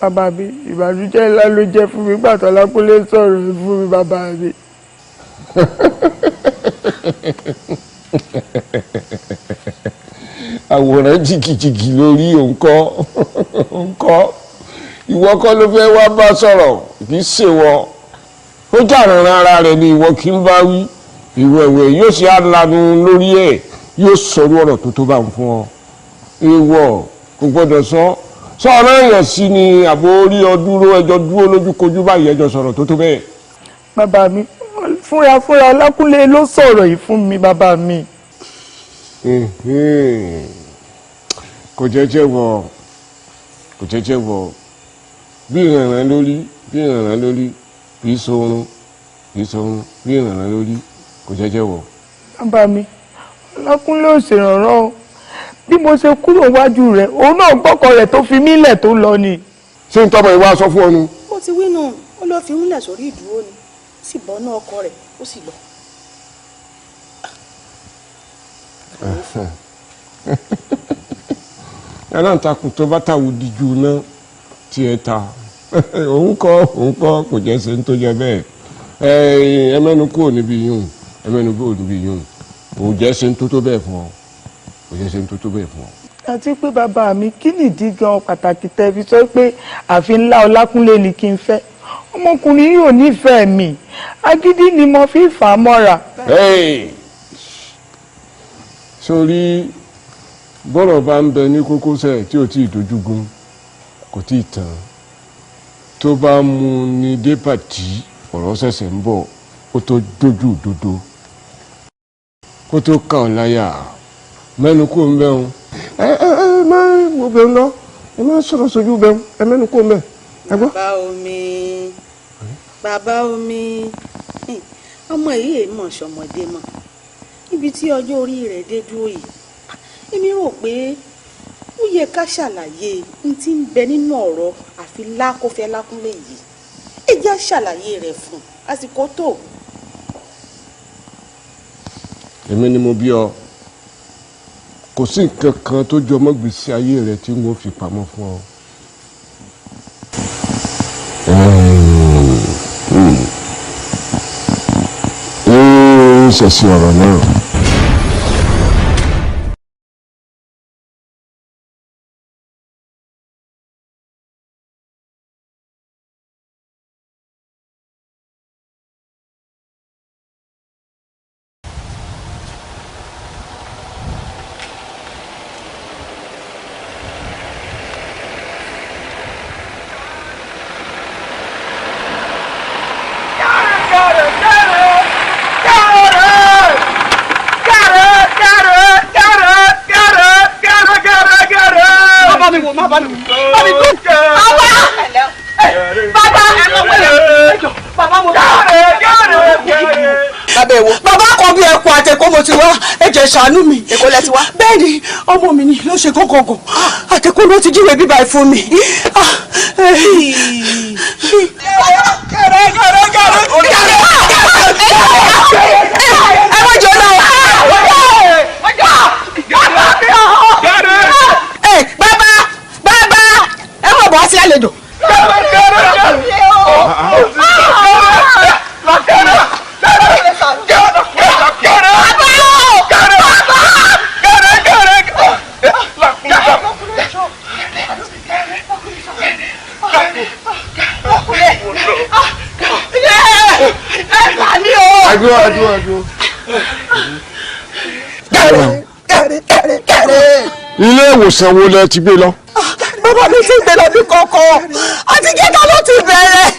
Bàbá mi, ìbànújẹ́ ńlá ló jẹ́ fún mi gbà tọ́lákúnlé sọ̀rọ̀ fún mi, bàbá mi. Àwòrán jìgìjìgì lórí òǹkọ́ òǹkọ́, ìwọ kọ́ ló fẹ́ wá bá sọ̀rọ̀, kì í ṣèwọ. Ó jàrán ara rẹ̀ ni ìwọ kì í bá wí. Ìwẹ̀wẹ̀ yóò ṣe àlànà lórí ẹ̀, yóò sọ̀rọ̀ ọ̀rọ̀ tó tó bá ń fún ọ. Ìwọ kò gbọ́dọ̀ sọ sọ̀rọ̀ èèyàn sí ni àbò orí ọ dúró, ẹjọ́ dúró lójúkojú báyìí, ẹjọ́ sọ̀rọ̀ tó tó bẹ́ẹ̀. Bàbá mi, fúnra fúnra Ọlákúnlé ló sọ̀rọ̀ yìí fún mi, bàbá mi. Kò jẹ́jẹ́ wọ, kò jẹ́jẹ́ wọ, bí ìrànràn lórí, bí ìrànràn lórí, kì í sọrun, kì í sọrun, bí ìrànràn lórí, kò jẹ́jẹ́ wọ. Bàbá mi, Ọlákúnlé ò ṣèrànràn o. Bí mo ṣe kúrò wájú rẹ̀, òun náà gbọ́kọ̀ rẹ̀ tó fi mí lẹ̀ tó lọ ni. Ṣé n tọ́mọ ìwà sọ fún ọ nu? Ó ti wí nù, ó lọ fi múlẹ̀ sórí ìdúró ni, ó sì bọ́ náà ọkọ rẹ̀, ó sì lọ. Aláǹtakùn tó bá tàwù díjú náà tí ẹ ta, òun kọ́, òun kọ́, kò jẹ́ ṣe ń tó jẹ bẹ́ẹ̀. Ẹ mẹ́nu kúrò níbi yìí, ẹ mẹ́nu kúrò níbi yìí, kò jẹ́ ṣe ń tó tó bẹ́ẹ̀ fún ọ, kò jẹ́ ṣe ń tó tó bẹ́ẹ̀ fún ọ. Àti pé bàbá mi, kí nìdí gan pàtàkì tẹ́ fi sọ pé àfi ńlá Ọlákúnlé ni kí n fẹ́? Ọmọkùnrin yìí ò nífẹ̀ẹ́ mi, agídí ni mo fi fà á mọ́ra. Sórí bọ́rọ̀ bá ń bẹ ní kókósẹ̀ tí ò tí ì dojúgun, kò tí ì tán, tó bá mú ní dé pàtí, ọ̀rọ̀ ṣẹ̀ṣẹ̀ ń bọ̀, kó tó dójú òdodo, kó tó kà ọ́ láyà, mẹ́nu kó ń bẹ́hùn. Ẹ ẹ ẹ má wo bẹ́hùn lọ, ẹ má sọ̀rọ̀ sójú bẹ́hùn, ẹ mẹ́nu kó ń bẹ́, ẹ gbọ́. Bàbá omi, bàbá omi, ọmọ yìí mọ̀ ṣọmọdé mọ̀, níbi tí ọjọ́ orí rẹ̀ dé dúró yìí, èmi rò pé ó yẹ ká ṣàlàyé n tí ń bẹ nínú ọ̀rọ̀ àfi lákòfẹ́ Lákúnlé yìí. Ẹ jẹ́ ṣàlàyé rẹ̀ fún àsìkò tó. Èmi ni mo bí ọ, kò sí nǹkan kan tó jọ mọ́ gbèsè ayé rẹ tí wọ́n fi pamọ́ fún ọ. Ń ṣẹ̀sìn ọ̀rọ̀ náà. Bàbá kan bí ẹkọ àtẹkọ mo ti wá, ẹ jẹ́ ṣàánú mi. Èkó lẹ ti wá. Bẹ́ẹ̀ ni, ọmọ mi ni ló ṣe kọkọọkọ, àtẹkọ ló ti jíwèé bíbá ẹ fún mi. Ẹ wọ́n jọ náà. Bàbá, bàbá, ẹ mọ̀ bọ́ sí àlejò. Adúró, adúró, adúró. Ilé ìwòsàn wo lẹ ti gbé lọ? Bàbá mi ti gbé lọ ní kọ̀ọ̀kan, àti kíkà ló ti bẹ̀rẹ̀.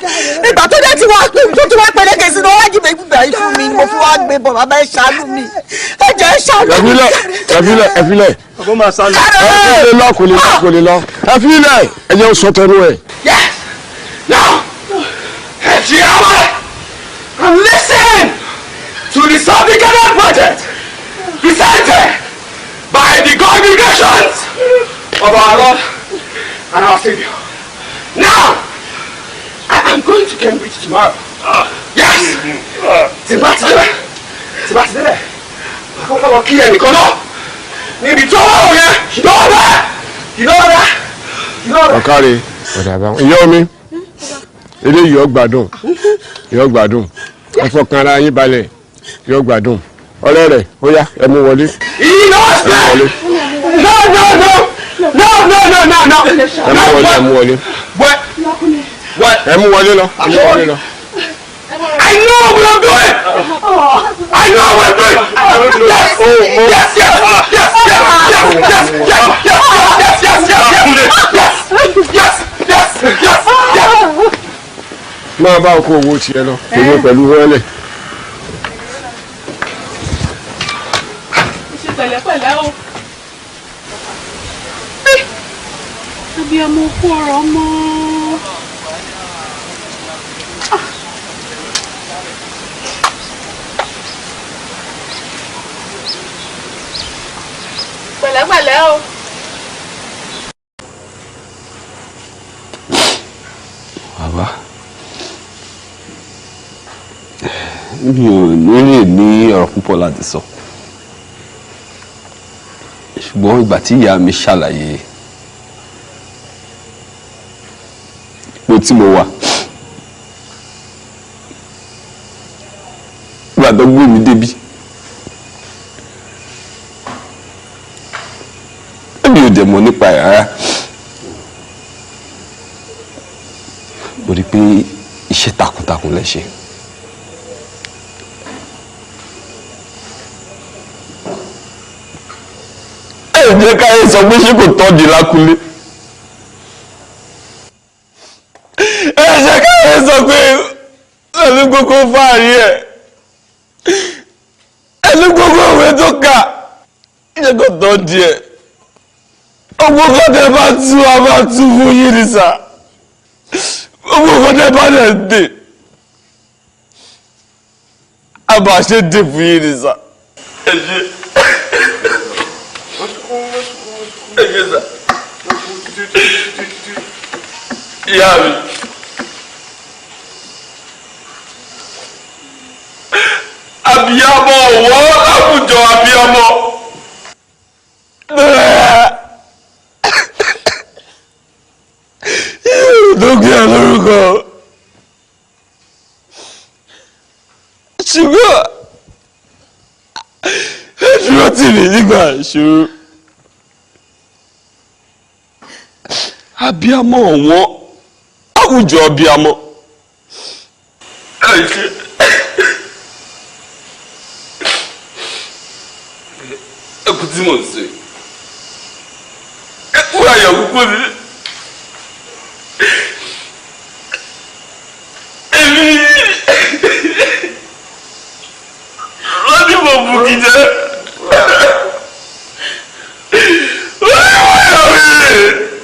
Ìgbà tó dé tí wàá pè tó ti wá pẹ̀lẹ́kẹ̀ sínú wájú mi gbígbà yìí fún mi, mo fi wá gbé bọ̀. Bàbá ẹ ṣàánú mi, ẹ jẹ́ ẹ ṣàánú mi. Ẹfilẹ̀, ẹfilẹ̀, ẹfilẹ̀. Ẹ lè lọ, kò lè lọ, kò lè lọ. Ẹfilẹ̀, ẹ jẹ́ sọ tẹnu ẹ̀. Yes! Now, Chiama, and listen to the sophisticated budget presented by the congregations of our Lord and our Savior. Now, I am going to Cambridge tomorrow. Yes! Tìbátìdébẹ̀, tìbátìdébẹ̀, àkọ́kọ́ lọ kí ẹnìkan náà níbi tó wà yẹn, you know that, you know that. Ọ̀kàrẹ̀ ọ̀dà bá wọn. Ìyá omi eléyìí ó gbádùn, yóò gbádùn. Ẹ fọkàn ara yín balẹ̀, yóò gbádùn. Ọ̀rẹ́ rẹ̀ ó yá, ẹ mú wọlé. Ẹ mú wọlé. No, no, no. No, no, no, no, no. Ẹ mú wọlé, ẹ mú wọlé. What? What? Ẹ mú wọlé lọ, ẹ mú wọlé lọ. I know what I'm doing. I know what I'm doing. Yes, yes, yes, yes, yes, yes, yes, yes, yes, yes, yes, yes, yes, yes, yes, yes. Máa bá ọkọ owó tiẹ̀ lọ, èmi pẹ̀lú wọlé. Ṣe pẹ̀lẹ́pẹ̀lẹ́ o. Abiyamọ kú ọ̀rọ̀ mọ́. Pẹ̀lẹ́pẹ̀lẹ́ o. Bàbá, mi ò ní lè ní ọ̀rọ̀ púpọ̀ láti sọ, ṣùgbọ́n ìgbà tí ìyá mi ṣàlàyé ipò tí mo wà, ìgbà tó gbé mi débi, èmi ò dẹ̀ mọ̀ nípa ẹ̀ rárá. Mo rí i pé iṣẹ́ takuntakun lẹ ṣe. Ẹ jẹ́ káyé sọ pé ṣé kò tọ́jú Lákúnlé. Ẹ jẹ́ káyé sọ pé ẹnu gbogbo fáàrí ẹ̀, ẹnu gbogbo òwe tó kà, ṣé kò tọ́jú ẹ̀. Gbogbo nǹkan tẹ́ bá tú, a máa tú fún yín ni sà. Gbogbo nǹkan tẹ́ bá dẹ̀ dè, a máa ṣe dè fún yín ni sà. Ẹ ṣé. Ẹ ṣé sà. Ìyá mi. Abiyamọ ọ̀wọ́ láwùjọ abiyamọ. Tó gbé ẹ lórúkọ, ṣùgbọ́n ẹ dúró tì mí nígbà ìṣòro. Abiyamọ ọ̀wọ́n àwùjọ abiyamọ. Ẹ ṣe. Ẹkú tí mò ń sè, ẹkú ayọ̀ kúkú mi. Èmi wọ́n ní mo bù kí jẹ́.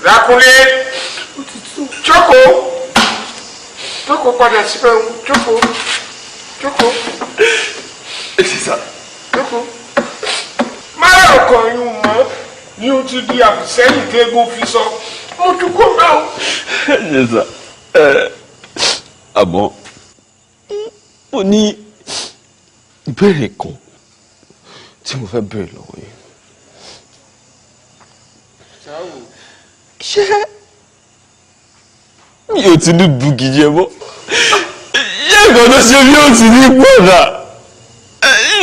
Lákúnlé, jókòó, jókòó padà síbẹ̀, jókòó, jókòó, jókòó. Má ọkàn yín mọ́ ní o ti di àfìsẹ́yìn tẹ́gùn fi sọ. Mo tún kó bẹ́ẹ̀ o. Ẹ sà, àmọ́ mo ní ìbéèrè kan tí mo fẹ́ béèrè lọ́wọ́ yín. Ṣé mi ò ti ní bùkì jẹ mọ́? Ṣé nǹkan tó ṣe mi ò ti ní gbọ̀dà?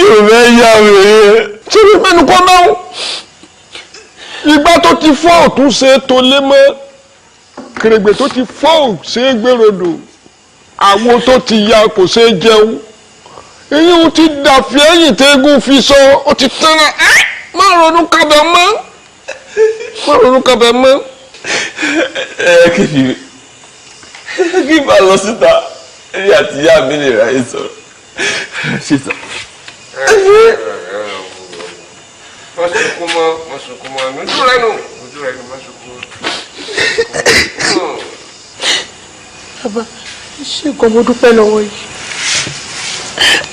Yóò fẹ́ yá wèrè. Ṣé mi mẹ́nu kọ́ náà? Ìgbà tó ti fọ́ òtún ṣe é tó lé mọ́. Kèrègbè tó ti fọ́ ò ṣe é gbèròdò. Àwo tó ti ya kò ṣe é jẹun. Eyín o ti dàfí ẹ̀yìn tẹ́gùn fi sọ, ó ti tán náà. Má ronú kábẹ̀ mọ́. Má ronú kábẹ̀ mọ́. Ẹ kìí kí n bá lọ síta, èmi àti ìyá mi lè ráyè sọ̀rọ̀. Ṣé sà? Má sunkún mọ́, má sunkún mọ́, ojú rẹ nù, ojú rẹ nù, má sunkún mọ́. Bàbá, ṣé nǹkan mo dúpẹ́ lọ́wọ́ yìí?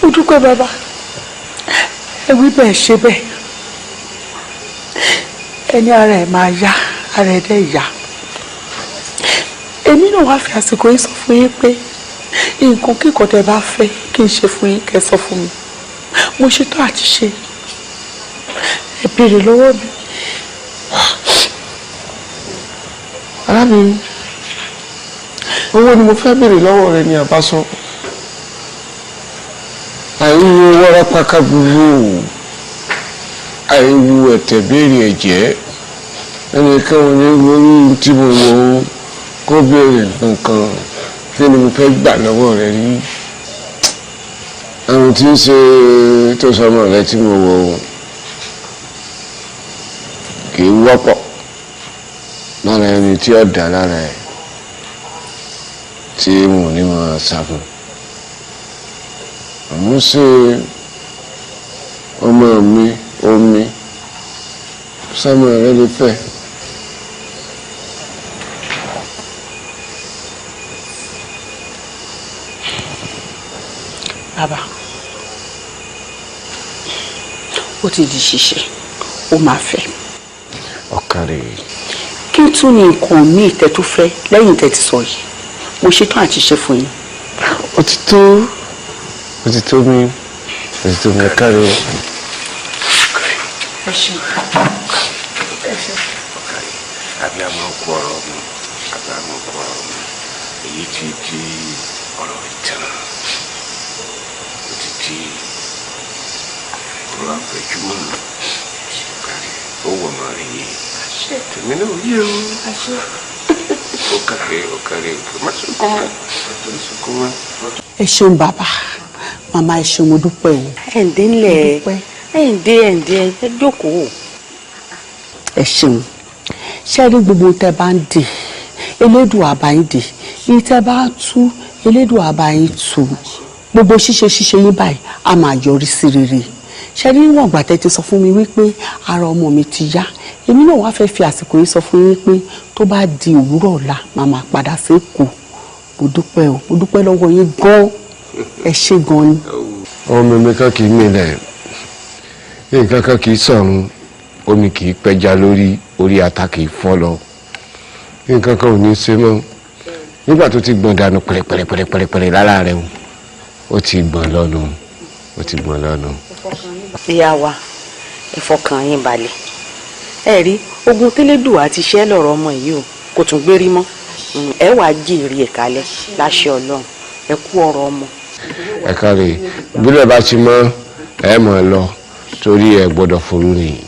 Mo dúpẹ́ bàbá. Ẹ wí bẹ́ẹ̀ ṣe bẹ́ẹ̀. Ẹni ara ẹ̀ máa yá, ara ẹ̀ dẹ̀ yá. Èmi náà wá fi àsìkò yìí sọ fún yín pé nǹkan kíkan tẹ́ bá fẹ́ kí n ṣe fún yín, kẹ́ sọ fún mi. Mo ṣetán àti ṣe. Ẹ béèrè lọ́wọ́ mi. Arábìnrin, owó ni mo fẹ́ béèrè lọ́wọ́ rẹ ní àbáṣọ. Àìwú wárápáká gbogbo, àìwú ẹ̀tẹ̀ béèrè ẹ̀jẹ̀. Ẹnìkan ò ní orí tí mo wò ó kó béèrè nǹkan. Kí ni mo fẹ́ gbà lọ́wọ́ rẹ rí? Àrùn tí ń ṣe tó sọmọ rẹ tí mo wò ó kì í wọ́pọ̀ lára ẹni tí ó dá lára ẹ̀ tí mo ní máa sá fún. Àmọ́ ṣe ọmọ mi omi sọmọ rẹ lè fẹ́. Bàbá, ó ti di ṣíṣe, ó máa fẹ́. Ọ̀kàrẹ̀. Kí tún ni nǹkan míì tẹ́ tó fẹ́ lẹ́yìn tẹ́ ti sọ yìí? Mo ṣetán àti ṣe fún yín. Ó ti tó, ó ti tó mi, ó ti tó mi. Ọ̀kàrẹ̀. Ẹ ṣeun. Àbí àmọ́ kú ọ̀rọ̀ mi, àbí àmọ́ kú ọ̀rọ̀ mi. Èyí ti di ọ̀rọ̀ ìtàn, ó ti di ọ̀rọ̀ àpẹjúmọ̀. Ọ̀kàrẹ̀, ó wọ̀ mọ́ rẹ̀ yìí. Tèmi náà yé o. Ọ̀kàrẹ̀, ọ̀kàrẹ̀, má sunkún mọ́, má sunkún mọ́. Ẹ ṣeun bàbá, màmá, ẹ ṣeun, mo dúpẹ́ o. Ẹ̀ ǹdẹ́ ńlẹ̀, ẹ̀ ǹdẹ́, ẹ̀ ǹdẹ́, ẹ jókòó. Ẹ ṣeun. Ṣé rí gbogbo tẹ́ bá ń dè, Elédùà bá yín dè. Èyí tẹ́ bá tú, Elédùà bá yín tú. Gbogbo ṣíṣe ṣíṣe yín báyìí a máa yọrí sí rere. Ṣé rí níwọ̀n ìgbà tẹ́ ti sọ fún mi wípé ara ọmọ mi ti yá, èmi náà wá fẹ́ fi àsìkò yìí sọ fún yín pé tó bá di òwúrọ̀ ọ̀la, màá máa padà sí Èkó. Mo dúpẹ́ o, mo dúpẹ́ lọ́wọ́ yín gan. Ẹ ṣé gan ni. Ọmọ mi kan kì í milẹ̀, nǹkan kan kì í sọ̀run, omi kì í pẹja lórí orí, ata kì í fọ́ lọ. Nǹkan kan ò ní í ṣe mọ́ nígbà tó ti gbọ̀n dànù pẹ̀rẹ̀pẹ̀rẹ̀pẹ̀rẹ̀pẹ̀rẹ̀ lára rẹ̀ o. Ó ti gbọ̀n lọ́nu, ó ti gbọ̀n lọ́nu. Ìyá wa, ẹ fọkàn yín balẹ̀. Ẹ rí ogun tẹ́lẹ̀dùn àti iṣẹ́ lọ̀rọ̀ ọmọ yìí o, kò tún gbérí mọ́. Ẹ wàá jèrè ẹ̀ kalẹ̀ láṣẹ Ọlọ́run. Ẹ kú ọ̀rọ̀ ọmọ. Ẹ káre. Bílẹ̀ bá ti mọ́, ẹ mọ̀ ẹ lọ, torí ẹ gbọ́dọ̀ forú ni,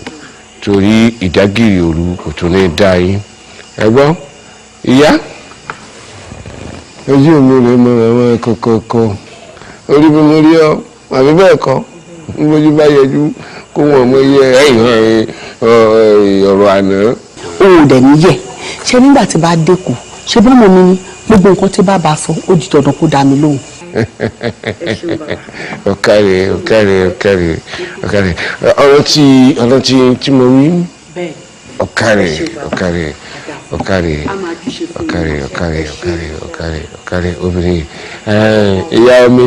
torí ìdágìrì òru kò tún ní dá yín. Ẹ gbọ́ ìyá, ojú mi rè mọ àwọn kọ̀kọ̀kọ̀ orí bí mo rí ọ, àbí bẹ́ẹ̀ kọ́? Lójú bá yẹjú kó wọn mọ iye ẹ̀yìn ọ̀rọ̀ àná. Òun ò dẹ̀ níyẹ̀ ṣé nígbà tí bá dẹ́kun ṣé bọ́mọ mi ni gbogbo nǹkan tí bá bá sọ, ó di dandan kó dá mi lóhùn. Ọ̀kàrẹ̀, ọ̀kàrẹ̀, ọ̀kàrẹ̀, ọ̀kàrẹ̀. Ọ̀rọ̀ tí mo wí. Ọ̀kàrẹ̀, ọ̀kàrẹ̀, ọ̀kàrẹ̀, ọ̀kàrẹ̀, ọ̀kàrẹ̀, ọ̀kàrẹ̀, ọ̀kàrẹ̀, ọ̀kàrẹ̀ obìnrin ìyá mi.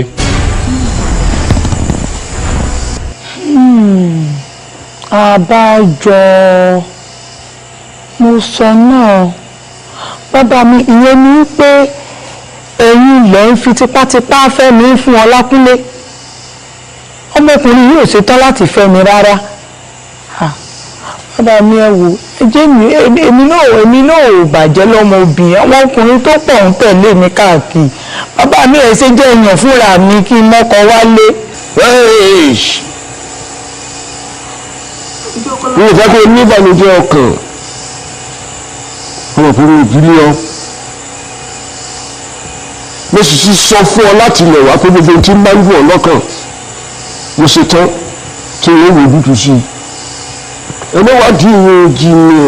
Àbájọ mo sọ náà, bàbá mi, ìyẹn ni pé ẹ̀yin ilẹ̀ ń fi tipátipá fẹ́ mi fún Ọlákúnlé. Ọmọkùnrin yìí ò ṣetán láti fẹ́ mi rárá. Bàbá mi, ẹ wò, ẹ jẹ́ mi, èmi náà ò bàjẹ́ lọ́mọbìnrin. Àwọn ọkùnrin tó pọ̀ ń tẹ̀lé mi káàkiri. Bàbá mi, ẹ̀ ṣe jẹ́ èèyàn fúnra mi kí n mọ́kọ wálé. Mi ò fẹ́ kó o ní ìbànújẹ́ ọkàn. Ọmọ fún mi ìdílé ọ, mo sì ti sọ fún ọ láti ilẹ̀ wá pé gbogbo tí ń bá ń dùn ọ lọ́kàn, mo ṣe tán tí o wò ojútùú sí i. Ẹ má wádìí rẹ̀ jìnnà,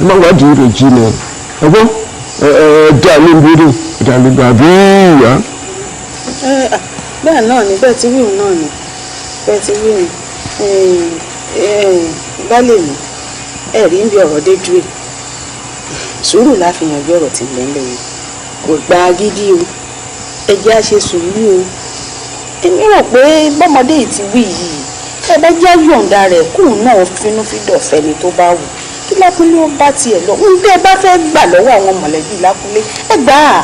ẹ má wádìí rẹ̀ jìnnà. Ẹ gbọ́, ẹ ẹ dá ló ń bèrè, ẹ dá ló ń bèrè, àbí ìyá? Bẹ́ẹ̀ náà ni, bẹ́ẹ̀ tí wíwù náà ni, bẹ́ẹ̀ tí wíwù baálé mi. Ẹ rí bí ọ̀rọ̀ dé dúró, sùúrù la fi yanjú ọ̀rọ̀ tí ń bẹ ńlẹ̀ yìí. Kò gba agídí o, ẹ jẹ́ á ṣe sùúrù o. Èmi rò pé bọ́mọdé yìí ti wí yìí, ẹ bá jẹ́ yọ̀ǹda rẹ̀ kóun náà fínúfíndọ̀ fẹ́ni tó bá wù, kí Lákúnlé ó bá tiẹ̀ lọ. Ń bẹ́ẹ̀ bá fẹ́ gbà lọ́wọ́ àwọn mọ̀lẹ́bí Lákúnlé, ẹ gbà á.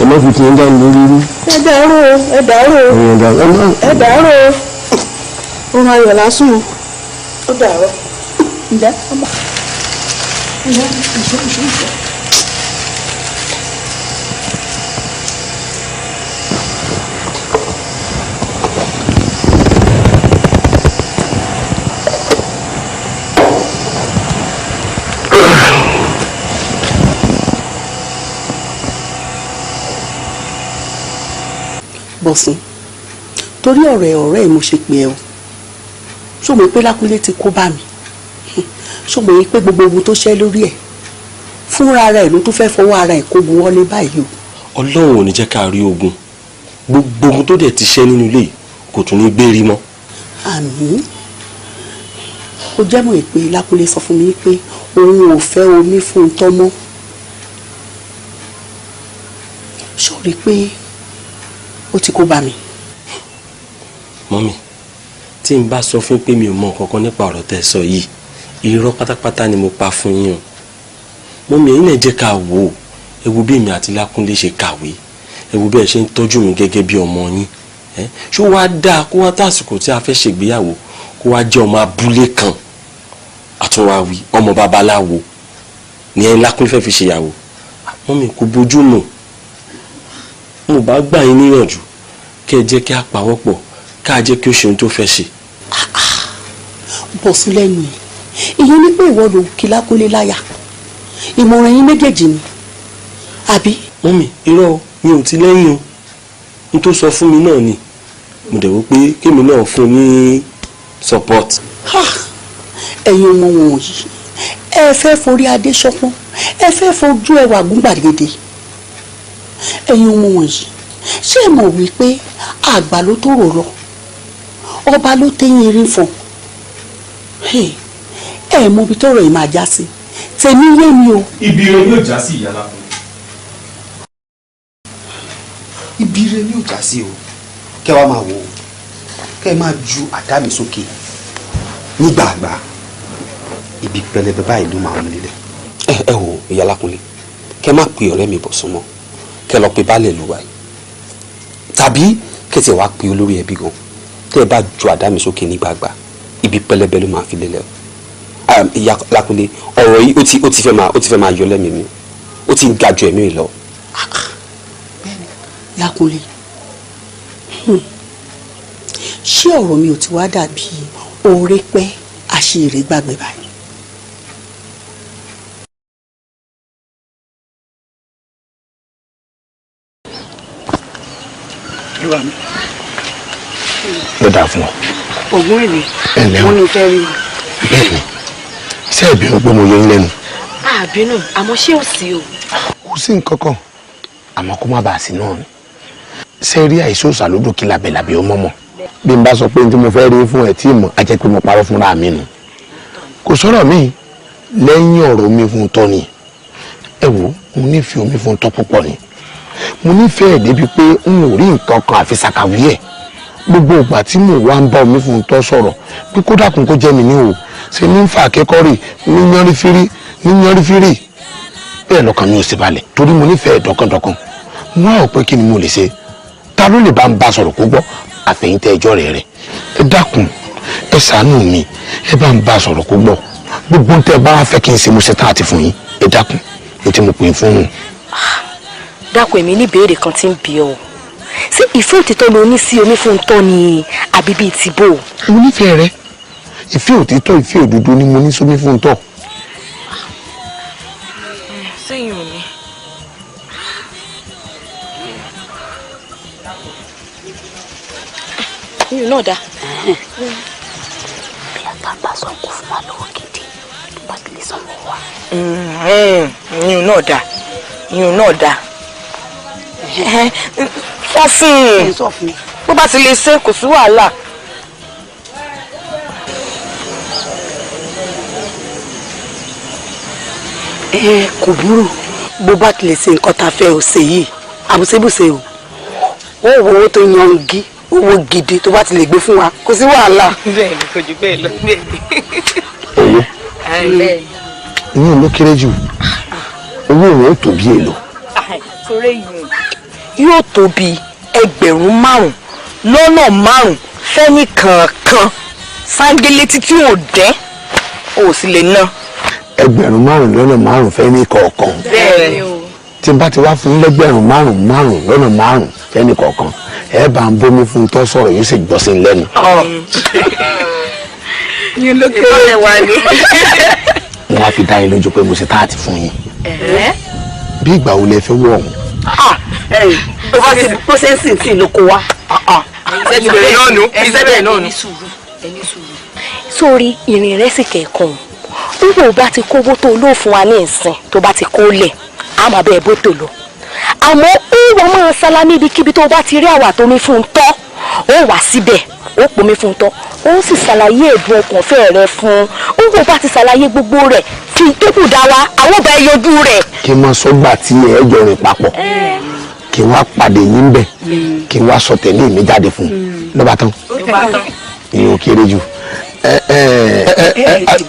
Ẹ má fi tiẹ̀ dá mi lórí rú. Ẹ dàrú o, ẹ dàrú o, ẹ dàrú o. Oorun ayọ̀ lásùn o. Ó dàrú. Ǹjẹ́ ọmọ. Ǹjẹ́ ìṣó ìṣó ìṣó. Bọ̀sùn, torí ọ̀rẹ́ ọ̀rẹ́ ẹ̀ mo ṣe pè ẹ́ o. Ṣó mọ̀ pé Lákúnlé ti kó bá mi? Ṣó mọ̀ pé gbogbo ogun tó ṣẹ́ lórí ẹ̀ fúnra ara ẹ̀ ló tún fẹ́ fọwọ́ ara ẹ̀ kógun wọlé báyìí o. Ọlọ́run ò ní jẹ́ ká rí ogun, gbogbo ogun tó dẹ̀ ti ṣẹ́ nínú ilé yìí kò tún ní gbérí mọ́. Àmín. Ó jẹ́ mọ̀ pé Lákúnlé sọ fún mi pé òun ò fẹ́ omi fún un tọ́ mọ́. Ṣó rí i pé ó ti kó bá mi? Mọ́mì, tí n bá sọ fún pé mi ò mọ nǹkan kan nípa ọ̀rọ̀ tẹ́ ẹ sọ yìí, irọ́ pátápátá ni mo pa fún yín o. Mọ́mì, ẹ̀yin náà jẹ́ ká wò ó. Ẹ wo bí èmi àti Lákúnlé ṣe kàwé, ẹ wo bí ẹ ṣe ń tọ́jú mi gẹ́gẹ́ bí ọmọ yín. Ṣó wá dáa kó wá tásìkò tí a fẹ́ ṣègbéyàwó kó wá jẹ́ ọmọ abúlé kan, àtúnwáwí ọmọ babaláwo ní ẹ Lákúnlé fẹ́ fi ṣèyàwó? Mọ́mì, kò bójú mu. Mo bá gbà yín níyànjú kẹ́ ẹ jẹ́ kí a pawọ́pọ̀, ká jẹ́ kí ó ṣe ohun tó fẹ́ ṣe. Bọ̀sùn lẹ́nu ẹ̀, ìyẹn ni pé ìwọ ló kí Lákúnlé láyà, ìmọ̀ràn yín méjèèjì ni, àbí? Mọ́mì, irọ́ mi ò ti lẹ́yìn o. N tó sọ fún mi náà ni mo dẹ̀ wò pé kémi náà fún ní support. Ẹ̀yin ọmọ wọ̀nyí, ẹ fẹ́ forí adé ṣọpọ́n, ẹ fẹ́ fojú ẹwà gún gbàgede. Ẹ̀yin ọmọ wọ̀nyí, ṣé ẹ mọ̀ wípé àgbà ló tó rò lọ, ọba ló téyín erin fún? Ẹ mọ ibi tọ́rọ̀ yìí máa já sí. Tèmi yé mi o. Ibi ire ni yóò já sí, ìyá Lákúnlé. Ibi ire ni yóò já sí o. Kẹ́ wàá máa wò ó, kẹ́ ẹ máa ju àdá mi sókè nígbàgbà, ibi pẹlẹbẹ báyìí ló máa mú nílẹ̀. Ẹ wò, ìyá Lákúnlé, kẹ́ má pe ọ̀rẹ́ mi Bọ̀sùn mọ́, kẹ́ lọ pe baálé ìlú wa yìí, tàbí kẹ́ tiẹ̀ wá pe olórí ẹbí gan. Tẹ́ ẹ bá ju àdá mi sókè nígbàgbà, ibi pẹlẹbẹ ló máa fi lélẹ̀ o. Ìyá Lákúnlé, ọ̀rọ̀ yìí ó ti fẹ́ máa yọ lẹ́mìí mi, ó ti ń ga ju ẹ̀mí mi lọ. Lákúnlé, ṣé ọ̀rọ̀ mi ò ti wá dàbí oore pẹ́ àṣírí gbàgbé báyìí? Ló dáa fún ọ. Ògùn èlé. Ẹ ǹlẹ́ o. Mo ní fẹ́ rí i. Bẹ́ẹ̀ni, ṣé ẹ bínú pé mo yọ yín lẹ́nu? Àbínú, àmọ́ ṣé ò sí o? Kò sí nǹkan kan, àmọ́ kó má bàa sí náà ni. Ṣé rí àìsàn òsàlódò kí labẹ̀labẹ̀ ọmọ mọ̀? Bí n bá sọ pé n tí mo fẹ́ rí fún ẹ tí mọ̀, á jẹ́ pé mo parọ́ fúnra mi nù. Kò sọ̀rọ̀ mi lẹ́yìn ọ̀rọ̀ mi fún tọ́ ni. Ẹ wò, mo nífẹ̀ẹ́ omi fún tọ́ púpọ̀ ni. Mo nífẹ̀ẹ́ débi pé n ò rí nǹkan kan àfi ṣàkàwé ẹ̀. Gbogbo ìgbà tí mò ń wá ń bá omi fún tọ́ sọ̀rọ̀ pé kó dákun kó jẹ́ mi ní o, ṣe ní ń fa akẹ́kọ̀ọ́ rì ní yánrí fírí ní yánrí fírí, bẹ́ẹ̀ lọ́kàn mi ò sì balẹ̀ torí mo nífẹ̀ẹ́ dọ́kàndọ́kàn. Mo á rò pé kí ni mo lè ṣe, ta ló lè bá ń bá sọ̀rọ̀ kó gbọ́, àfẹ̀yìntẹ́ ẹjọ́ rẹ̀ rẹ̀. Ẹ dákun, ẹ ṣàánú mi, ẹ bá ń bá sọ̀rọ̀ kó gbọ́. Gbogbo ń tẹ́ ẹ bá wá fẹ́ kí n ṣe, mo ṣe tán àti fún yín. Ẹ dákun, mo ti mo pè é fún un. Dákun, èmi ní ìbéèrè kan tí ń bi ọ́. Ṣé ìfẹ́ òtítọ́ ló ní sí omi fún tọ́ ni, àbí bíi ti bò? Mo nífẹ̀ẹ́ rẹ. Ìfẹ́ òtítọ́, ìfẹ́ òdodo ni mo ní sómi fún tọ́. Sẹ́yìn ò ní. Yìí náà dáa. Bí a bá bá sọ kó fún wa lówó gidi tó bá ti lè sanwó wa. Yìí náà dáa, yìí náà dáa. Sọ fún un, bó bá ti lè ṣe, kò sí wàhálà. Ẹ kò burú, bó bá ti lè ṣe nǹkan tá a fẹ́ ò ṣe yìí, àbùsẹ̀bùsẹ̀ o, ó wo owó tó yangi, owó gidi tó bá ti lè gbé fún wa, kò sí wàhálà. Bẹ́ẹ̀ ni, kò jù bẹ́ẹ̀ lọ. Bẹ́ẹ̀ ni. Owó ìyẹn ló kéré jù. Owó òun ó tó bí èlò? Torí yìí yóò tó bí 5,000 lọ́nà 5 fẹ́ni kankan, sángélétí tí ò dẹ́ ò sì lè ná. 5,000 lọ́nà 5 fẹ́ ní kọ̀ọ̀kan? Bẹ́ẹ̀ ni. Tí n bá ti wá fún lẹ́gbẹ̀rún márùn márùn lọ́nà márùn fẹ́ ní kọ̀ọ̀kan, ẹ bá ń bómi fún tọ́ sọ̀rọ̀, yóò sì gbọ́ sí i lẹ́nu. Yín ló kéré wa ni. Mo wá fi dá yín lójú pé mo ṣe táàtì fún yín. Bí ìgbà wo lẹ fẹ́ wọ̀ ọ̀hún? Bó bá ti bó ṣe ń sìn tí ló kó wa. Iṣẹ́ ti bẹ̀rẹ̀ náà nù. Iṣẹ́ bẹ̀rẹ̀ náà nù. Sórí ìrìn rẹ̀ sì kẹ̀kan n kò bá ti kówó tó lóò fún wa ní ìsìn tó bá ti kó lẹ̀ á máa bẹ́ẹ̀ bó tò lọ àmọ́ ó wọ́n máa sálámí ibikíbi tó bá ti rí àwà tó mi fún un tọ́ ó wà síbẹ̀ ó pò mí fún un tọ́ ó sì ṣàlàyé ẹ̀dùn ọkàn fẹ́ rẹ fún un n kò bá ti ṣàlàyé gbogbo rẹ̀ fi tó kù dá wa àwọn ọba ẹ yọjú rẹ̀. Kí n máa sọ gbà tí ẹ jọ rìn papọ̀, kí n wá pàdé yín bẹ̀, kí n wá sọ tẹ̀lé mi jáde fún un lọ́ba tán. Ìyẹn ò kéré jù. Ẹ ẹ ẹ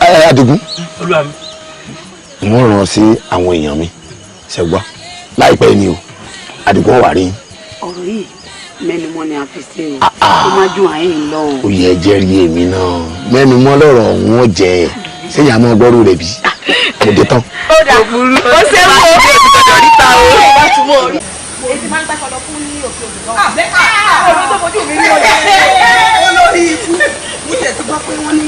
ẹ Adigun, mo ràn sí àwọn èèyàn mi ṣẹgbọ́ láìpẹ́ ni o. Adigun wà rí yín. Ọ̀rọ̀ yìí mẹ́nu mọ́ ni a fi ṣe o, ó má ju àyìn lọ o. Ó yẹ jẹ́rìí èmi náà, mẹ́nu mọ́ lọ́rọ̀ ọ̀hún ó jẹ́ sẹ́yìn àmọ́ gbọ́rú rẹ̀ bí mo dé tán. Ó dà, ó ṣe é wò ó. Olórí ikú mo tẹ̀ tó gbọ́ pé wọ́n ní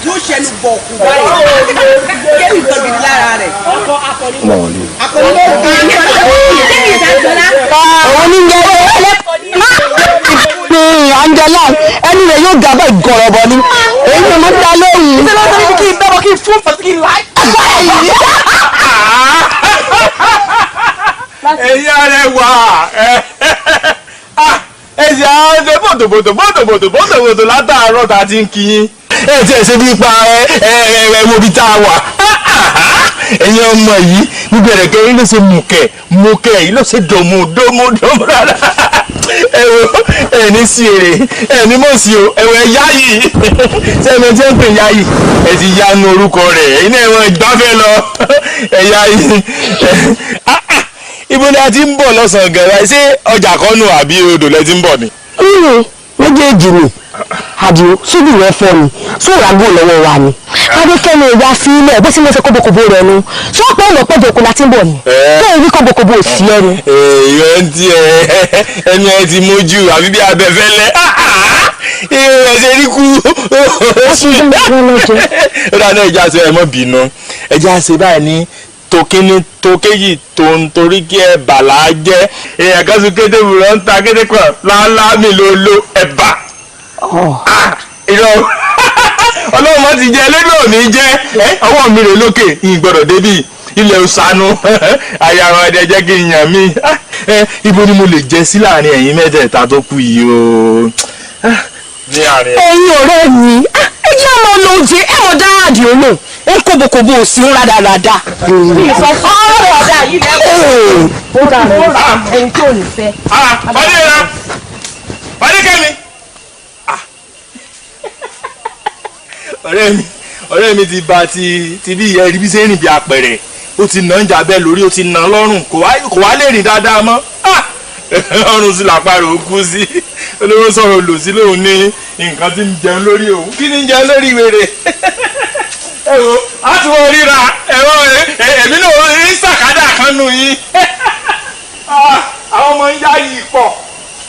yóò ṣẹnu bọ̀ọ̀kù báyìí kéwì nǹkan gidi lára rẹ̀. Akọni ló ń bá. Òun ní jẹ́ ní Angela, ẹni rẹ̀ yóò gàbọ̀ ìgọ̀rọ̀bọ̀ ni èyí ni mo dá lóhùn. Ṣé ló sọ kí n bẹ́bọ̀ kí n fún fọ́tí kí n láì. Ẹ̀yin arẹwà, ẹ ṣe àwọn ṣe bòtòbòtò bòtòbòtò bòtòbòtò látàárọ̀ tá a ti ń kí yín. Ẹ ti ẹ̀ ṣe bí ipa ẹ ẹ ẹ wo ibi tá a wà. Ẹ̀yin ọmọ yìí níbi ẹ̀rẹ̀kẹ́ yìí ló ṣe mùkẹ́ mùkẹ́ yìí ló ṣe dòmù dòmù dòmù rárá. Ẹ wo ẹ ní sí èrè ẹ ní mọ̀ sí o, ẹ wọ ẹ yá yìí sẹ́mi tí ń pè yá yìí, ẹ ti yánu orúkọ rẹ̀, ẹ̀yin náà ẹ gbáfẹ́ lọ ẹ yá yìí. Ibo ni a ti ń bọ̀ lọ́sàn-án gan-an? Ṣé ọjà kọ́nù àbí odò lẹ ti ń bọ̀ ni? Méjèèjì ni Àdìo, sóbì rẹ fọ ni sóòràgùn lọ́wọ́ wa ni. Adékẹ́mi ìwà fi ilẹ̀ bó sì mọ̀ ṣe kóbókóbó rẹ̀ nu sọ pé ọ̀nà pẹ̀jọ kò láti ń bọ̀ ni tó ń rí kóbókóbó sí ẹnu. Èèyàn ń tiẹ̀ ẹnu ẹ ti mójú àbí bí abẹ́fẹ́lẹ́ ìrìn ẹ̀ ṣe rí kú. Ó dáná, ẹja ṣe ẹ mọ́ bínú, ẹja ṣe báyìí ní tòkíní tòkéjì tó ń torí kí ẹ bàlá jẹ́ èèyàn kan sún kété wùrọ̀ ń ta kété kan láńlá mi ló lo ẹ̀bà. Irọ́, ọlọ́run má ti jẹ́ lẹ́nu òní jẹ́ ọwọ́ mi rè lókè yìí gbọ́dọ̀ débì ilẹ̀ òsánú àyàrá ẹ̀dẹ̀ jẹ́ kí n yàn mí. Ibo ni mo lè jẹ sí láàrin ẹ̀yin mẹ́tẹ̀ẹ̀ta tó kù yìí o? Ẹ̀yin ọ̀rẹ́ mi, ẹ jẹ́ ọmọ olóúnjẹ ẹ mọ̀ dáàdì olóhùn ó ń kóbokòbo òsì ń rádaràda. Ọ̀rọ̀ ọ̀dà yìí lẹ́kọ̀ọ́. Ó dà rẹ̀ ẹni tí ò ní fẹ́. Fadéra Fadékẹ́mi, ọ̀rẹ́ mi ti ba ti bí ìyá ẹ̀rí bí ṣe ń rìn bí apẹ̀rẹ̀, ó ti nà ń jà bẹ́ẹ̀ lórí, ó ti nà lọ́rùn, kò wá lè rìn dáadáa mọ́. Ọrùn sí làpárò ó kú sí, olówó sọ̀rọ̀ lò sí lòun ní nǹkan tí ń jẹun lórí òun, kí ni ń jẹun lórí wèrè. Ẹ wo a ti wọ ríra ẹ̀rọ èmi náà rí sàkádà kan nù yín. Àwọn ọmọ ń yá yìí pọ̀,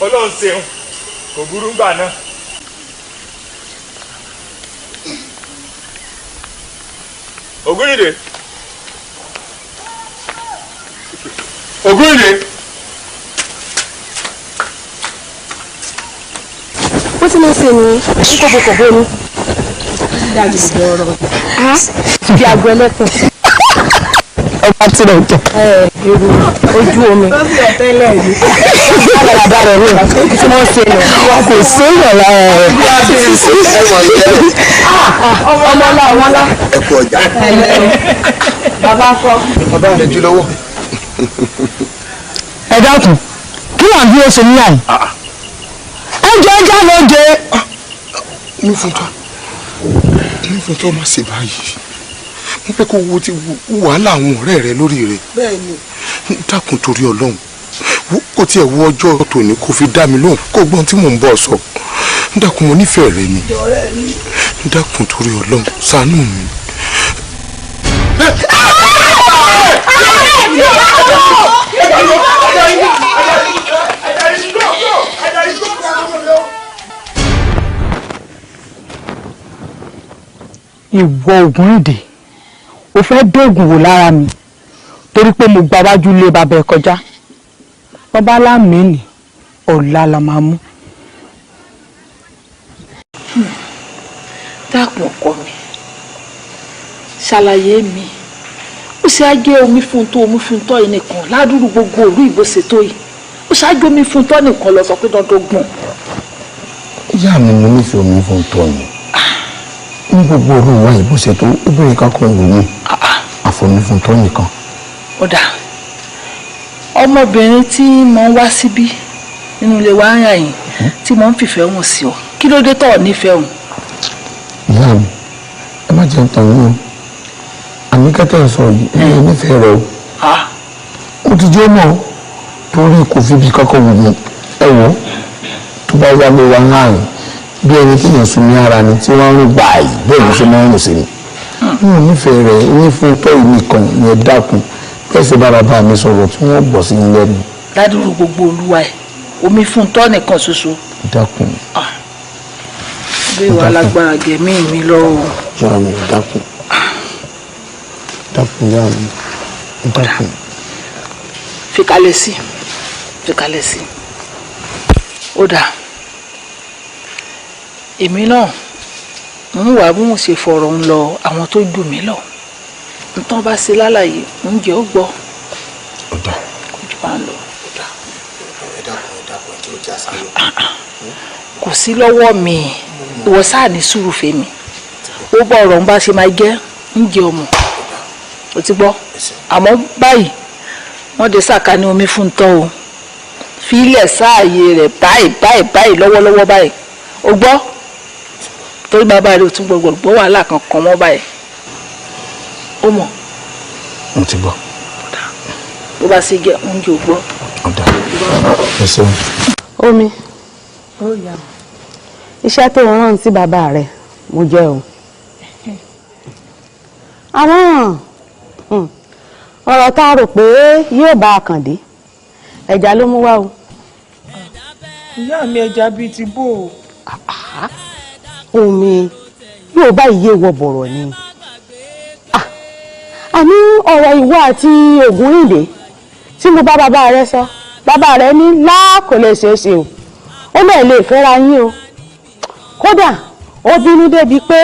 Ọlọ́run ṣeun, kò burú gbà náà. Ògúnrìndé, Ògúnrìndé. Ó ti máa ṣe ní kóbókòbó ni. Fi aago ẹlẹ́kùn. Ọba tí lè jẹ. Èrò ojú omi. Ó sì ọ̀tẹ́lẹ̀ yìí. Àgbàlagbà rẹ̀ ní tí wọ́n ṣe nù. Kò séèyàn lára rẹ̀. Ọmọlá ọmọlá. Ẹ kú ọjà. Bàbá kọ. Bàbá rẹ̀ jù lọ́wọ́. Ẹ dákun, kí wàá bí ó ṣe ní àyè. Ẹ jẹ́ ẹja ló jẹ. Ní fún tó má ṣe báyìí, mo fẹ́ kó wo ti wàhálà àwọn ọ̀rẹ́ rẹ lórí rẹ. Bẹ́ẹ̀ni. Dákun torí Ọlọ́run, kò tiẹ̀ wo ọjọ́ tòní kó fi dá mi lóhùn, kó gbọ́n tí mò ń bọ̀ sọ. Dákun, mo nífẹ̀ẹ́ rẹ ni, dákun torí Ọlọ́run, ṣàánú mi. Ìwọ Ògúnrìndé, o fẹ́ dóògùn wò lára mi torí pé mo gba wájú ilé bàbá ẹ kọjá. Bọ́bá lámìíní ọ̀la la máa mú. Dákun ọkọ mi, ṣàlàyé mi, ó ṣe á jẹ́ omi fún tó omi fún tọ́ yìí nìkan ládùúrú gbogbo òru ìbòsè tó yìí, ó ṣe á jẹ́ omi fún tọ́ nìkan lọ sọ pé dandan gbọ̀n. Ìyá mi, mo nífẹ̀ẹ́ omi fún tọ́ ni. Ní gbogbo òru ìwà ìbòsè tó, obìnrin kankan wò mí àfọ̀mí fún tọ́ nìkan. Ó dà, ọmọbìnrin tí mo ń wá síbí nínú ilé wa ń rà yín tí mo ń fìfẹ́ wọn sí ọ, kí ló dé tọ̀ nífẹ̀ẹ́ òun? Ìyá mi, ẹ má jẹ́ ń tàn yín o. Àmì kẹ́tẹ́ sọ yìí, ẹ ẹ nífẹ̀ẹ́ rẹ o. Mo ti jẹ́ mọ́ torí kò fi bí kankan wù mí. Ẹ wò ó, tó bá wá lé wa láàrin bí ẹni tí yẹn sun ní ara ni tí wọ́n ń rún gbààyè, bẹ́ẹ̀ ló ṣe máa ń rùn sí mi. Mi ò nífẹ̀ẹ́ rẹ̀ ní fún tọ́ ìmí kan ní. Ẹ dákun, bẹ́ẹ̀ ṣe bá bàbá mi sọ̀rọ̀ tí wọ́n bọ̀ sí i lẹ́nu. Ládùúrú gbogbo olúwa ẹ̀, omi fún tọ́ nìkan ṣoṣo. Dákun. Bí wàá lágbára gẹ̀mí mi lọ o. Ìyá mi, dákun, dákun, ìyá mi, dákun. Fi kalẹ̀ sí, fi kalẹ̀ sí. Ó dà, èmi náà ń wà bí mo ṣe fọ̀rọ̀ ń lọ àwọn tó jù mí lọ, ntọ́ bá ṣe lálàyé ń jẹ́ ó gbọ́. Ọ̀dà. Kò jù bá ń lọ. Ẹ dákun, ẹ dákun, ẹ jẹ́ ó já sáyọ. Kò sí lọ́wọ́ mi. Ìwọ sáà ní sùúrù fèmí, ó bọ̀ ọ̀rọ̀ ń bá ṣe máa jẹ́ ń jẹ ọmọ o ti gbọ́. Àmọ́ báyìí wọ́n dé sàkà ní omi fún tọ́ o, fílẹ̀ sáàyè rẹ̀ báyìí báyìí báyìí lọ́wọ́lọ́wọ́ báyìí, o gbọ́, torí bàbá rẹ̀ ò tún gbọ́gbọ́ gbọ́ wàhálà kankan mọ́ báyìí, ó mọ̀. Mo ti gbọ́. Bó bá ṣe jẹ́ oúnjẹ, ò gbọ́. Ọ̀dà, ẹ ṣeun. Omi, iṣẹ́ tó ń rán sí bàbá rẹ̀ mo jẹ́ o. Àmọ́ ọ̀rọ̀ tá a rò pé yóò bá a kàn dé, ẹja ló mú wá o. Ìyá mi, ẹja bíi ti bó o? Omi, yóò bá iye wọ bọ̀rọ̀ ni. Àní ọ̀rọ̀ ìwọ àti Ògúnrìndé tí mo bá bàbá rẹ sọ, bàbá rẹ ní láà kò lè ṣeé ṣe o, ó lè lè fẹ́ra yín o. Kódà ó bínú débi pé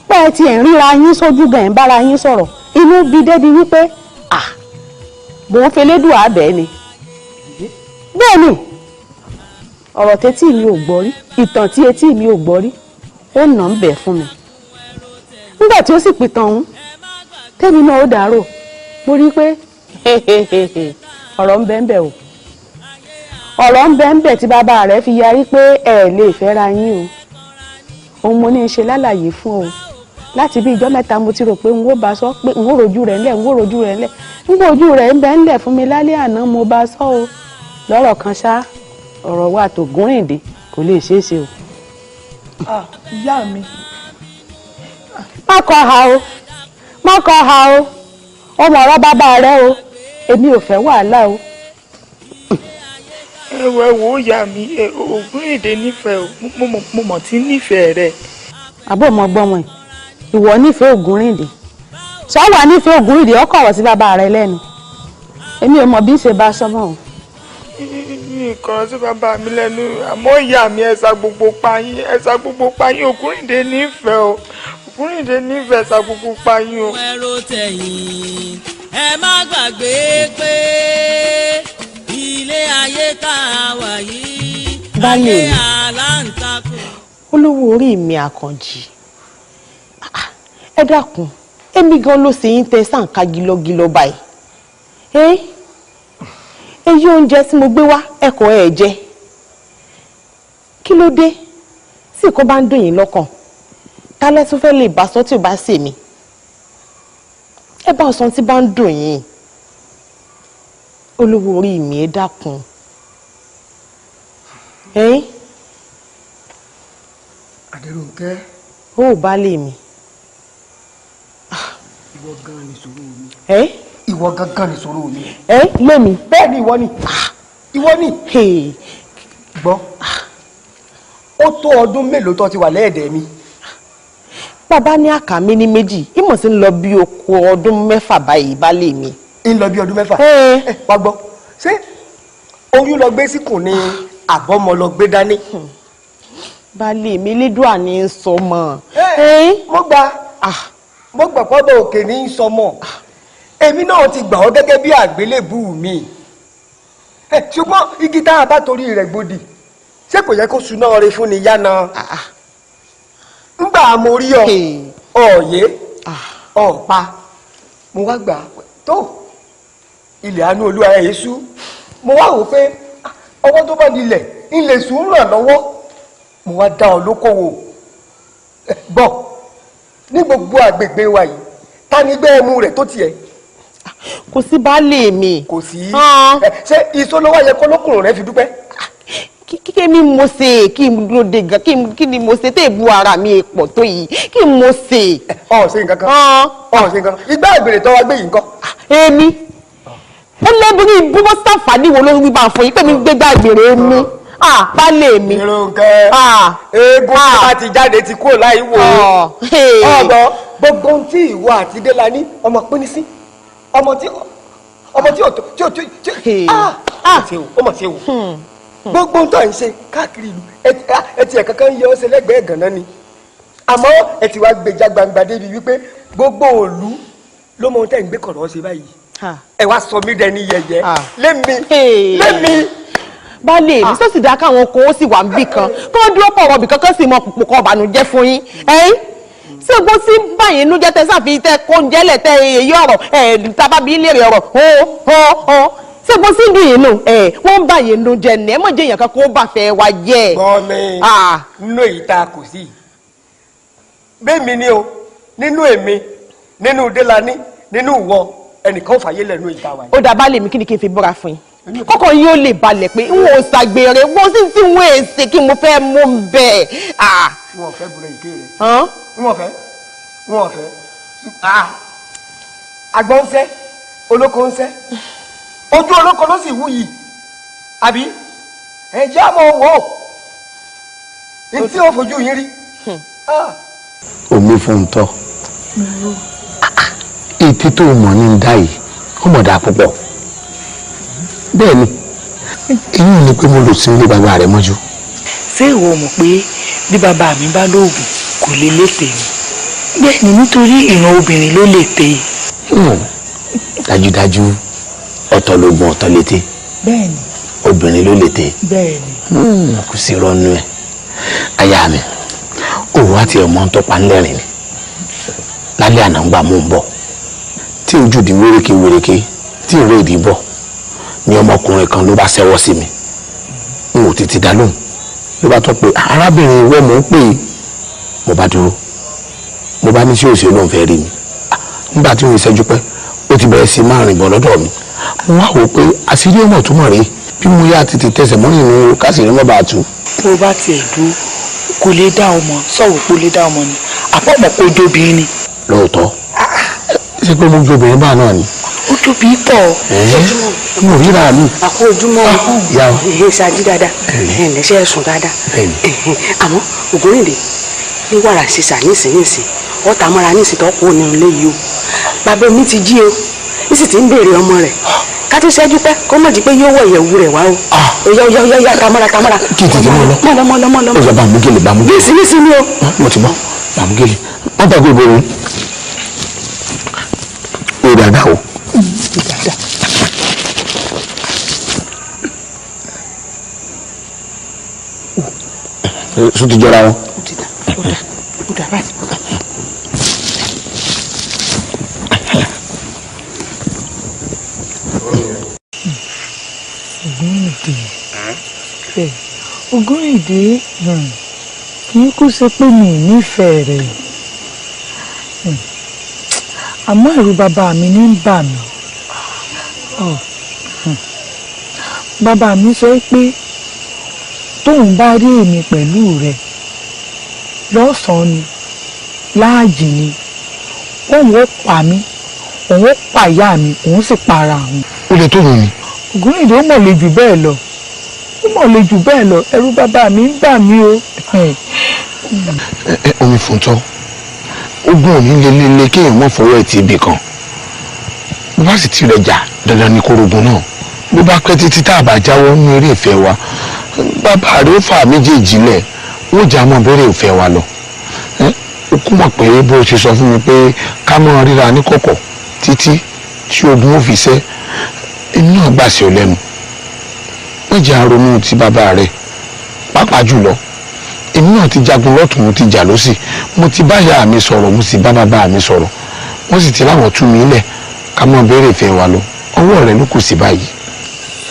pé tí ẹ̀ ń ríra yín sójú gan, ẹ̀ ń bára yín sọ̀rọ̀, inú bí débi wípé à mò ń felédùn àbẹ́ ni. Bẹ́ẹ̀ ni ọ̀rọ̀ tẹ́tí mi ò gbọ́ rí, ìtàn tí etí mi ò gbọ́ rí, ó nà ń bẹ̀ fún mi. Nígbà tí ó sì pìtàn òun tẹ́mi náà ó dàrò, mo rí i pé ọ̀rọ̀ ń bẹ ń bẹ o, ọ̀rọ̀ ń bẹ ń bẹ tí bàbá rẹ̀ fi yarí pé ẹ lè fẹ́ra yín o. Òun mo ní í ṣe lálàyé fún o. Láti bí ijọ́ 3 mo ti rò pé n ó bá sọ, pé n ó rojú rẹ̀ ńlẹ̀, n ó rojú rẹ̀ ńlẹ̀. N kò ojú rẹ̀ ń bẹ ńlẹ̀ fún mi lálẹ́ àná, mo bá sọ o. Lọ́rọ̀ kan ṣá, ọ̀rọ̀ wa tó Gúnrìndé kò lè ṣeé ṣe o. Ah, ìyá mi. Má kọ ha o, má kọ ha o. Ó mọ̀ ọ̀rọ̀ bàbá rẹ o, èmi ò fẹ́ wàhálà o. Ẹ wo, ẹ wo, ìyá mi, Ògúnrìndé nífẹ̀ẹ́ o. Mo mọ̀ tí nífẹ̀ẹ́ rẹ̀. Àbó mọ gbọ́mọ ẹ̀, ìwọ nífẹ̀ẹ́ Ògúnrìndé, sọ wà nífẹ̀ẹ́ Ògúnrìndé, ọkọ̀ ọ̀rọ̀ sí bàbá rẹ lẹ́nu. Èmi ò mọ̀ bí ń ṣe bá sọ́mọ́ o. Mi kàn sí bàbá mi lẹ́nu, àmọ́ ìyá mi, ẹ sa gbogbo pa yín, ẹ sa gbogbo pa yín. Ògúnrìndé nífẹ̀ẹ́ o, Ògúnrìndé nífẹ̀ẹ́, sa gbogbo pa yín o. Ẹ̀rọ tẹ̀yìn, ẹ má gbàgbé pé ilé ayé tá a wà yìí Baálé ayé mi. aláǹtakùn. Olówó orí mi àkànjì, ẹ dákun, èmi gan ló sì ń tẹ sáǹkà gilọgilọ báyìí. Ẹ èyí oúnjẹ tí mo gbé wá, ẹkọ ẹ jẹ, kí ló dé? Tí nǹkan bá ń dùn yín lọ́kàn, tálẹ́ tún fẹ́ lè bá sọ tí ò bá sè mí? Ẹ bá sọ tí bá ń dùn yín, olówó orí mi, ẹ dákun ẹ. Adérónkẹ́. Ó bá lè mi. Ìwọ gan ni ìṣòro mi. Ẹ. Ìwọ gangan ni ìṣòro mi. Ẹ lémi. Bẹ́ẹ̀ ni, ìwọ ni, ìwọ ni. Gbọ́, ó tó ọdún mélòó tó ti wà lẹ́ẹ̀dẹ̀ mi? Bàbá ní àkàmì ní méjì, ìmọ̀ sí ń lọ bí oko ọdún 6 báyìí, bá lè mi. Ń lọ bí ọdún 6. Ẹ wá gbọ́, ṣé Oyún lọ gbé síkùn ni àbọ̀mọ lọ gbé dání. Baálé mi, lédùá ní í sọ mọ́. Mo gbà pọ́bọ̀ òkè ní í sọ mọ́. Èmi náà ti gbà ọ́ gẹ́gẹ́ bí àgbélébùú mi, ṣùgbọ́n igi tá a bá torí rẹ̀ gbòdì, ṣé kò yẹ kó suná ọrẹ fún ni yánà? Ńgbà mo rí ọ ọ̀ọ́yẹ́ ọ̀pá, mo wá gbà tó ilẹ̀ àánú Olúwa ẹ̀ sú. Mo wá wò pé ọwọ́ tó bá dilẹ̀ ilẹ̀ sùn ràn lọ́wọ́, mo wá dá ọ lókòwò bọ̀ ní gbogbo àgbègbè wa yìí. Ta ni gbẹ́ ẹmu rẹ̀ tó tiẹ̀? Kò sí, baálé mi. Kò sí. Ṣé ìṣó ló wá yẹ kó lókùnrin rẹ fi dúpẹ́? Kíkẹ́ mi mo ṣe kí n dúró de gan, kí ni mo ṣe tẹ́ bu ara mi pọ̀ tó yìí? Kí n mo ṣe? Ọ̀ ṣe nǹkan kan, ọ̀ ṣe nǹkan kan. Igbá àgbèrè tó wá gbé yìí ńkọ́? Èmi ó lẹ́bùrú ibú bó sàǹfààní wo ló wí bá fún yín pé mi gbégbá àgbèrè mi? Baálé mi. Rónkẹ́, eégún tí bá ti jáde ti kúrò láì wò ó. Ọgbọ́n gbogbo ohun tí ìwọ àti Délání ọmọ pín ní sí ọmọ tí ò tó tí ò tí tí ah ṣe o, ó mà ṣe o. Gbogbo ohun tó à ń ṣe káàkiri ìlú, ẹ ti ẹ̀ kankan ń yọ ọ́ ṣe lẹ́gbẹ̀ẹ́ gànán ni, àmọ́ ẹ ti wá gbèjà gbangba débi wípé gbogbo òlu ló mọ ohun tẹ́ ń gbé kọ̀rọ̀ ṣe báyìí. Ẹ wá sọ mí dẹni yẹ̀yẹ́ lémi lémi. Baálé mi, sọ́sì dá káwọn kan ó sì wà níbì kan kó dúró pọ̀ ọ̀rọ̀ bì kankan sì mọ pòpò kan ọ̀bànújẹ́ fún yín. Ẹ̀yìn ṣé gbó sí báyìí inú jẹ́ tẹ sáfi tẹ kó ń jẹ́lẹ̀ tẹ èyí ọ̀rọ̀ ẹ̀ tábàbí léèrè ọ̀rọ̀ hó hó hó, ṣé gbó sí dùn yín nù? Ẹ̀ wọ́n ń báyìí inú jẹ ní ẹ mọ̀ jẹ́ èèyàn kan kó bà fẹ́ wa jẹ́. Gbọ́ mi, nínú èyí tá a kò sí bẹ́ẹ̀ mi ni o, nínú èmi, nínú Délání, nínú ìwọ, ẹnìkan ò fàyè lẹ́nu èyí tá a wà yìí. Ó dà, baálé mi, kí ni kí n fi búra fún yín kọ́kọ́ yín ó lè balẹ̀ pé n ò ṣàgbèrè wọ́n sì tí wọ́n èsè kí mo fẹ́ mú bẹ́ẹ̀? Wọn ò fẹ́ búra ìké rẹ̀, wọn ò fẹ́, wọn ò fẹ́. Àgbọn ń sẹ́, olóko ń sẹ́, ojú olóko ló sì wú yìí, àbí ẹ jẹ́ àmọ́ wò ó ní tí ó fojú yín rí. Omi fún un tọ́ ètí tó mọ̀ ní dá yìí, ó mọ̀ dáa púpọ̀. Bẹ́ẹ̀ ni, èyí ni pé mo lò sí ilé bàbá rẹ̀ mọ́jú. Ṣé ìwọ mọ̀ pé bí bàbá mi bá lóògùn kò lè létè ni? Bẹ́ẹ̀ ni, nítorí ìran obìnrin ló lè tè. Dájúdájú, ọ̀tọ̀ lóògùn, ọ̀tọ̀ létè. Bẹ́ẹ̀ ni. Obìnrin ló lè tè. Bẹ́ẹ̀ ni. Kò sí rọ́nú ẹ̀. Aya mi, òun àti ọmọ tó pa ńlẹ́rìn ni lálẹ́ àná ń gbà mú un bọ̀ tí ojú di wéréké wéréké tí ìró ìdí bọ̀ ní ọmọkùnrin kan ló bá ṣẹ́wọ́ sí mi. N ò tètè dá lóhùn, ló bá tọ́ pé, "Arábìnrin, ìwọ mò ń pè é." Mo bá dúró, mo bá ní sí òsì, olóhùn fẹ́ rí mi. Nígbà tí òun ìṣẹ́jú pẹ́, ó ti bẹ̀rẹ̀ sí máa rìn bọ̀ lọ́dọ̀ mi. Mo wá wò pé àṣírí ọmọ tó mọ̀ rèé. Bí mo yá tètè tẹsẹ̀ mọ́rin ní kásìrí mọ́ bá a tú. Tó o bá tiẹ̀ dúró, kò lè dá ọmọ sọ̀rọ̀ kò lè dá ọmọ ni àpọ̀mọ̀ kò jóbi ni. Lóòótọ́, ṣé pé mo ju obìnrin báà náà ni? Ó tóbi pọ̀. Mi ò ríra mi. Àkó ojúmọ́. Ìyá o. Ìhìn ṣáájú dáadáa, lẹ́sẹ̀ sùn dáadáa. Àmọ́ Ògúnrìndé ní wàrà ṣìṣà nísìnyìísìn, ọ̀tá mọ́ra nísìn tó kú nínú ilé yìí o. Bàbá mi ti jí o, ní sì ti ń béèrè ọmọ rẹ̀. Ká tó ṣẹ́jú pẹ́, kó mọ̀ di pé yóò wọ̀ ìyẹ̀wù rẹ̀ wá o. Ó yá, ó yá, ó yá, tamọ́ra, tamọ́ra. Kí n tètè mọ́ lọ. Mọ́ lọ, mọ́ lọ, mọ́ lọ. Ó yá, bá mú gèlè, bá mú gèlè. Nísìn nísìn ni o. Mo ti bọ́, bá mú gèlè, wọ́n gbàgbé ìbòrò ó dáadáa o. Dáadáa. Sún ti jọra wọn. Ó ti dà, ó dà, ó dà báyìí. Ògúnrìndé, bẹ́ẹ̀, Ògúnrìndé, kì í kú ṣe pé mi ì nífẹ̀ẹ́ rẹ̀, àmọ́ ẹ̀rù bàbá mi ní ń bà mí. Bàbá mi sọ pé tóun bá rí èmi pẹ̀lú rẹ̀ lọ́sàn-án ni láàjì ni, òun ó pa mí, òun ó pa ìyá mi, òun sì para òun. Ó lè tó yùn ni. Ògúnrìndé, ó mọ̀ lè jù bẹ́ẹ̀ lọ, ó mọ̀ lè jù bẹ́ẹ̀ lọ. Ẹ̀rù bàbá mi ń bà mí o. Ẹ omi fún tọ́, ogun òní lelele kéèyàn mọ̀ fọwọ́ ẹ̀ tí ibì kan bó bá sì ti rẹ̀ jà, dandan ni kórogun náà. Bó bá pẹ́ títí tá a bá jáwọ́ nínú eré ìfẹ́ wa, bàbá rẹ̀ ó fà méjèèjì lẹ̀, wọ́n jà mọ́ béèrè ìfẹ́ wa lọ. Ó kú mọ̀ pé bó o ṣe sọ fún mi pé ká mọ́ ríra ní kọ̀kọ̀ títí tí ogun ó fi ṣẹ́, èmi náà gbà sí ọ lẹ́nu. Wọ́n jẹ́ àrònú ti bàbá rẹ̀ pàápàá jùlọ. Èmi náà ti jagun lọ́tùn, mo ti jà lọ́sì, mo ti bá ìyá mi sọ̀rọ̀, mo sì bá bàbá mi sọ̀rọ̀, wọ́n sì ti láwọn tú mi lẹ̀ ká mọ́ béèrè ìfẹ́ wa lọ. Ọwọ́ rẹ̀ ló kù sí báyìí.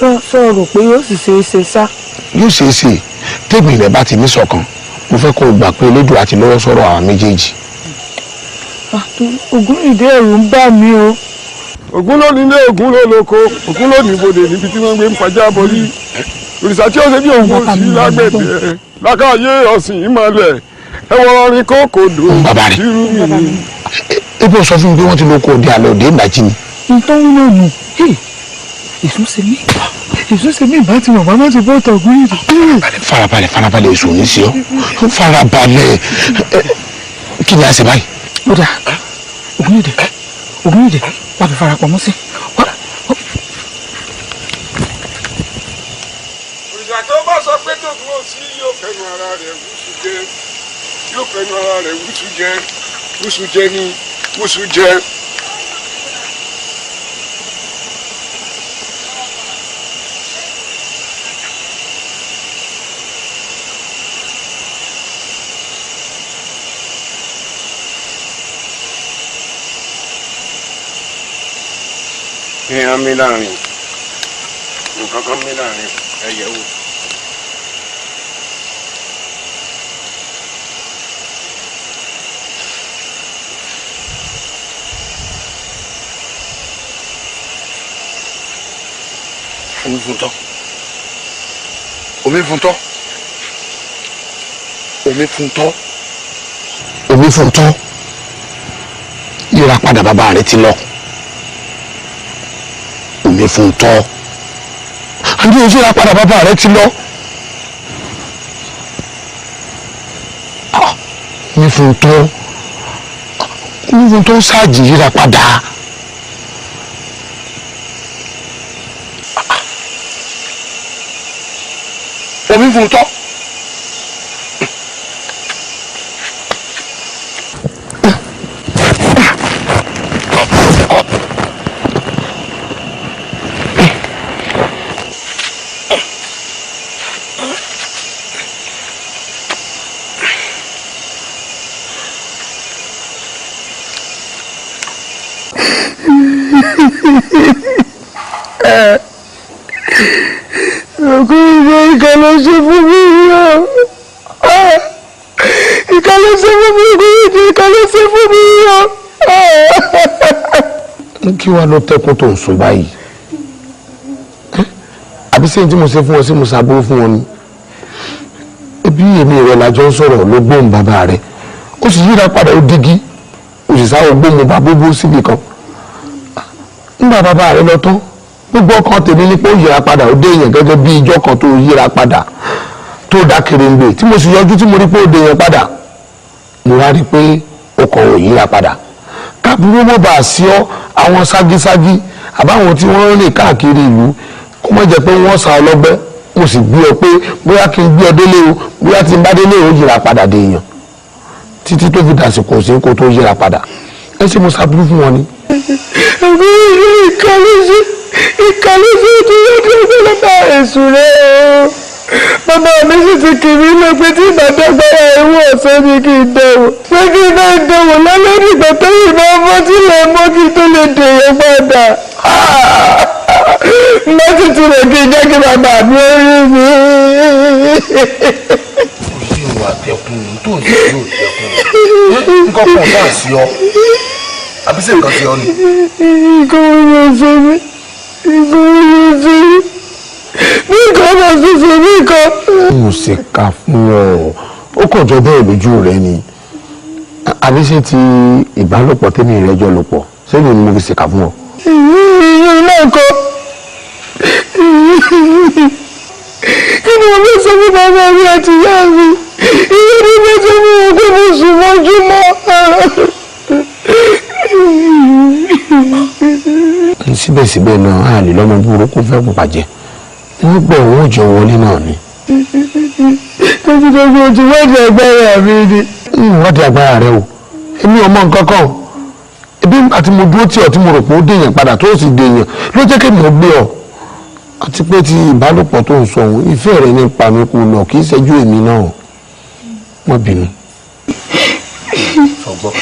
Sọ rò pé yóò sì ṣeé ṣe sá. Yóò ṣeé ṣe tèmi rẹ̀ bá ti ní ṣọ̀kan. Mo fẹ́ kó o gbà pé Elédùà àti lọ́wọ́ sọ̀rọ̀ àwọn méjèèjì. Ògúnrìndé, ẹ̀rù ń bà mí o. Ògún ló nílé, Ògún ló lóko, Ògún ló ní ibodè níbi tí wọ́n gbé ń pajá bọ́lí. Òrìṣà tí ó ṣe bí òun kò sí lágbẹ̀dẹ lákàyè ọ̀sìn ìmọ̀lẹ̀ ẹ̀wọ̀n orin kókò dò sírú mi ni. Ebi ò sọ fún mi pé wọ́n ti lóko òde àlọ́ òde ìdájí ni. N tó ń lò nù, èso ṣe mí, èso ṣe mí, ìbá ti wọ̀ bá ti bọ́ tọ̀ Ògúnrìndé. Farabalẹ̀, farabalẹ̀, èso ní sí ọ, farabalẹ̀. Kí ni a ṣe báyìí? Ó dà, Ògúnrìndé, Ògúnrìndé, wàá fi fara pamọ́ sí. Òrìṣà tó bá sọ pé tòun ò sí yóò fẹnu ara rẹ̀ wúṣu jẹ, yóò fẹnu ara rẹ̀ wúṣu jẹ, wúṣu jẹ ní wúṣu jẹ. Ìyá mi láàrin nǹkan kan mi láàrin ẹyẹ wò. Omi fún tọ́, omi fún tọ́, omi fún tọ́, omi fún tọ́. Yíra padà, bàbá rẹ ti lọ. Omi fún tọ́, àbí ojú yíra padà, bàbá rẹ ti lọ. Omi fún tọ́, omi fún tọ́, ṣáàjì yíra padà. Omi fún tọ́. Ògúnrìndé, ìkà ló ṣe fún mi yọ. Ìkà ló ṣe fún mi, Ògúnrìndé, ìkà ló ṣe fún mi yọ. Kí wàá ló tẹkùn tó ń sùn báyìí? Àbí sẹ́yìn tí mo ṣe fún ọ sí mo ṣàbúrò fún ọ ni? Ebi èmi rẹ la jọ ń sọ̀rọ̀ ló gbóhùn bàbá rẹ, ó sì yíra padà, ó dígí, ó sì sáré gbóhùn bàbá bó síbì kan. Nígbà bàbá rẹ lọ tán, gbogbo ọkàn tèmi ni pé ó yíra padà, ó dé èèyàn gẹ́gẹ́ bí ijọ́ kan tó yíra padà tó dá kéréǹgbè tí mo sì yọjú tí mo rí pé ó dé èèyàn padà. Mo wá rí pé ọkọ̀ ò yíra padà. Káàbùrú mọ̀ bá a sí ọ àwọn ságíságí àbáwọn tí wọ́n rìn káàkiri ìlú, kó má jẹ́ pé wọ́n sa ọlọ́gbẹ́. Mo sì gbé ọ pé bóyá kí n gbé ọ délé o, bóyá tí n bá délé o, yíra padà dé èèyàn títí tó fi dàsìkò sí kó tó yíra padà. Ẹ ṣe mo ṣàbúrú fún wọn ni. Ìkà ló ṣe, ìkà ló ṣe tó yẹ kí n gbọ́dọ̀ bá èṣù rẹ̀ o. Bàbá mi sì ti kì mí lọ pé tí ìbàdàgbára ewu ọ̀sán ni kí n dẹ̀wò. Pé kí n bá dẹ̀wò lálẹ́ nígbà tó yìí máa fọ́ sílẹ̀ mọ́ kí n tó lè dèyẹ padà. Má sì tilẹ̀ kí n jẹ́ kí bàbá mi ó rí mi. Òye ìwà tẹkùn tó ń ṣe yóò tẹkùn nǹkan kan náà sí ọ, àbí sí nǹkan sí ọ ni? Nǹkan ò lè ṣe mí, nǹkan ò lè ṣe mí, nǹkan ò lè ṣe mí kan. Mo ṣe kà fún ọ, ó kàn jọ bẹ́ẹ̀ lójú rẹ ni. Àbí ṣé ti ìbálòpọ̀ tèmi rẹ jọ lò pọ̀ sẹ́yìn ni mo fi ṣèkà fún ọ? Ìyẹn náà kọ́. Kí ni mo fẹ́ sọ fún bàbá mi àti ìyá mi? Ìyẹn ni mo sọ fún wọn pé mo sùn mọ́júmọ́. N sì Síbẹ̀síbẹ̀ náà a lè lọ́mọ burúkú fẹ́ kó bàjẹ́. Wọ́n gbọ́ òun ò jọ wọlé náà ni. Tó ti tó fi ojú wọ́ọ̀dì agbára mi ni. Wọ́ọ̀dì agbára rẹ o, èmi ò mọ nǹkan kan o. Ebi àti mo dúró tí ọ tí mo rò pé ó dèèyàn padà tó sì dèèyàn ló jẹ́ kémi ò gbé ọ. Àti pé ti ìbálòpọ̀ tó ń sọ òun, ìfẹ́ rẹ nípa mi kò lọ, kì í ṣẹ́jú èmi náà. Má bínú. Sọgbọ́.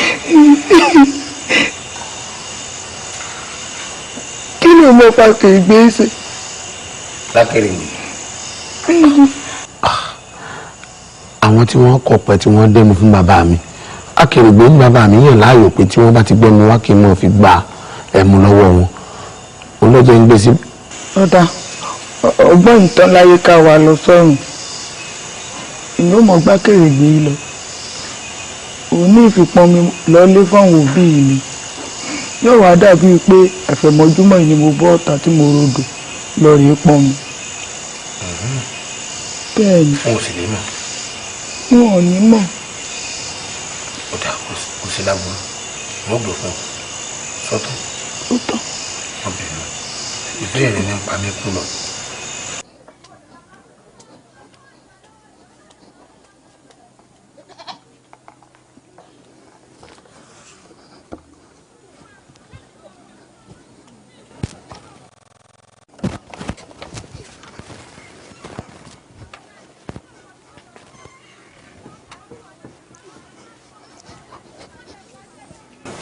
Kí ló mọ pàtó ìgbésẹ̀? Lákèrè ni. Àwọn tí wọ́n kọ̀ pẹ́ tí wọ́n dẹ́mu fún bàbá mi, akèrègbè ní bàbá mi yàn láàyò pé tí wọ́n bá ti gbẹ́mu wá kí n mọ̀ fi gba ẹ̀mú lọ́wọ́ wọn. Olójẹ́ ń gbé sí. Ọ̀dà ọgbọ́n ìtàn láyé ká wà lọ sọ́run. Èmi ò mọ̀ gbá kèrègbè yìí lọ. Òun ní ìfipọ́nmi lọ́lé fáwọn òbí mi. Yóò wá dàbíi pé àfẹ̀mọ́júmọ́ ni mo bọ́ ọ̀tá tí mo rodò lọ rèé pọn mi. Bẹ́ẹ̀ ni. Òun sì lè mọ̀. Wọn ò ní mọ̀. Ó dà, kò sí láburú. Mo gbọ́ fún ọ. Sọ́tọ̀. Ó tán. Wọ́n bẹ̀rẹ̀ ìfẹ́ rẹ̀ ní pa mí kú lọ.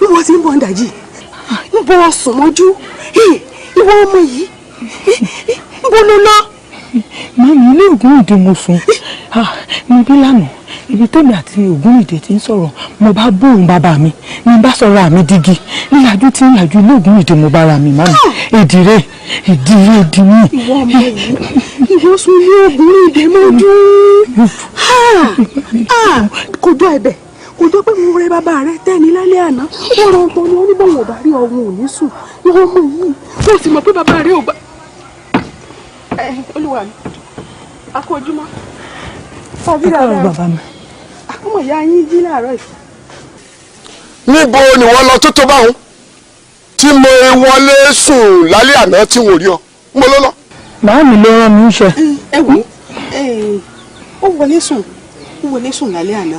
Bí wọ́n ti ń bọ̀ ń dàjì, ń bọ̀ sùn mọ́jú, ìwọ ọmọ yìí, ń bọ̀ ló lọ. Màmí, ilé Ògúnrìndé mo sùn níbí lánàá, ibi tèmi àti Ògúnrìndé ti ń sọ̀rọ̀, mo bá bóun bàbá mi ní bá sọ̀rọ̀ àmì dígí nílàjú tí nílàjú ilé Ògúnrìndé mo bá ra mi màmí èdìrè èdìrè èdì mi. Ìwọ ọmọ yìí, ìwọ sùn ilé Ògúnrìndé mọ́jú. Kò jọ ẹ̀bẹ̀, kò jọ pé mo rẹ bàbá rẹ tẹ́ni lálẹ́ àná, wọ́n rọ ọ̀tọ̀ ni oníbọ̀wọ̀ bá rí ọ̀hún ò ní sùn. Ìwọ ọmọ yìí, wọ́n sì mọ̀ pé bàbá rẹ ò gbà. Olúwa mi, a kú ojúmọ́. Ẹ káàárọ̀ bàbá mi. Ọmọ ìyá yín jí láàárọ̀ yìí. Níbo ni wọ́n lọ tó tó báwọn tí mo wọlé sùn lálẹ́ àná tí wọ́n rí ọ? Mo ló lọ. Màámi ló rán mi iṣẹ́. Ẹ wò ó, wọlé sùn, ó wọlé sùn lálẹ́ àná,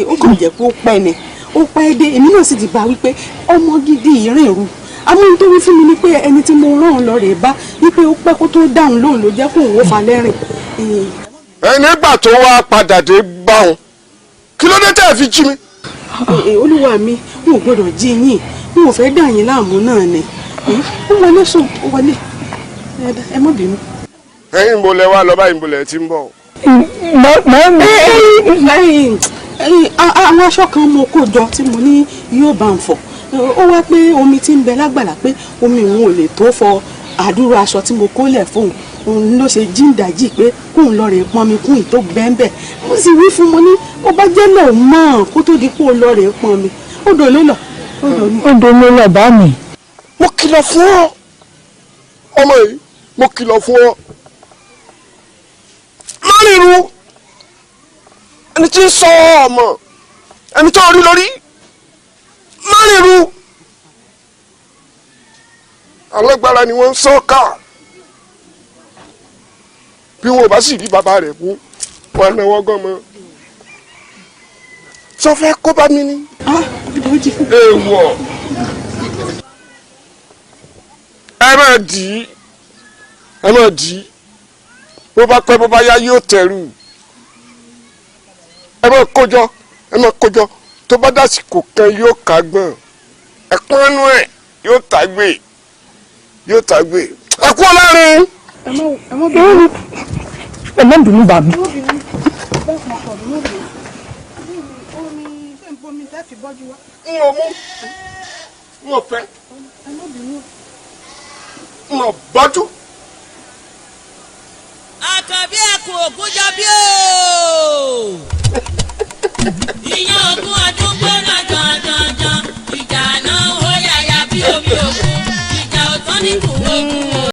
ó kàn jẹ́ pé ó pẹ́ ni, ó pẹ́ dé. Èmi náà sì ti bá wípé ọmọ gidi ìrìn ìrù, àmọ́ ohun tó wí fún mi ni pé ẹni tí mo rán lọ rè bá wípé ó pẹ́ kó tó dáhùn lóhùn ló jẹ́ kó òun ó fa lẹ́rìn. Nígbà tó wá padà dé báwọn, kí ló dé tẹ́ ẹ fi jí mi? Olúwa mi, n ò gbọ́dọ̀ jí yín, n ò fẹ́ dà yín láàmú náà ni. Ó wọlé sùn, ó wọlé, ẹ má bínú. Ẹ̀yin bo lẹ wá lọ báyìí, bo lẹ ti ń bọ̀. Màámi, àwọn aṣọ kan mo kó jọ tí mo ní yóò bá ń fọ̀, ó wá pé omi tí ń bẹ lágbàlá pé omi òun ò lè tó fọ àdúrà aṣọ tí mo kó lẹ̀ fóun, òun ló ṣe jíǹdàjì pé kóun lọ rè pọn mi kún ìtó bẹ́ńbẹ́. Mo sì wí fún mo ní ó bá jẹ́ lòun mọ̀ kó tó di pé ó lọ rè pọn mi. Odò ló lọ. Odò ló lọ bá mi. Mo kìlọ̀ fún ọ ọmọ yìí, mo kìlọ̀ fún ọ lórí irun ẹni tí ń sọ ọmọ ẹni tó rí lórí lórí irun alágbára ni wọ́n ń sọ ká, bí wọn ò bá sì rí bàbá rẹ̀ kú wọn náwó gan mọ́. Sọ fẹ́ kó bá mi ní. Èèwọ̀, ẹ máa dì í, ẹ máa dì í, bó bá pẹ́ bó bá yá yóò tẹ̀rù. Ẹ máa kójọ, ẹ máa kójọ, tó bá dásìkò kan yóò kágbọ́n, ẹ̀pọ́n ẹnu ẹ̀ yóò tàgbé, yóò tàgbé. Ẹ kú ọlọ́run. Ẹ má bínú bà mí. N ò mú, n ò fẹ́, n ò bọ́jú. Àkànbí ẹkùn Ògúnjọbí ooo, ìyẹn ogún ọdún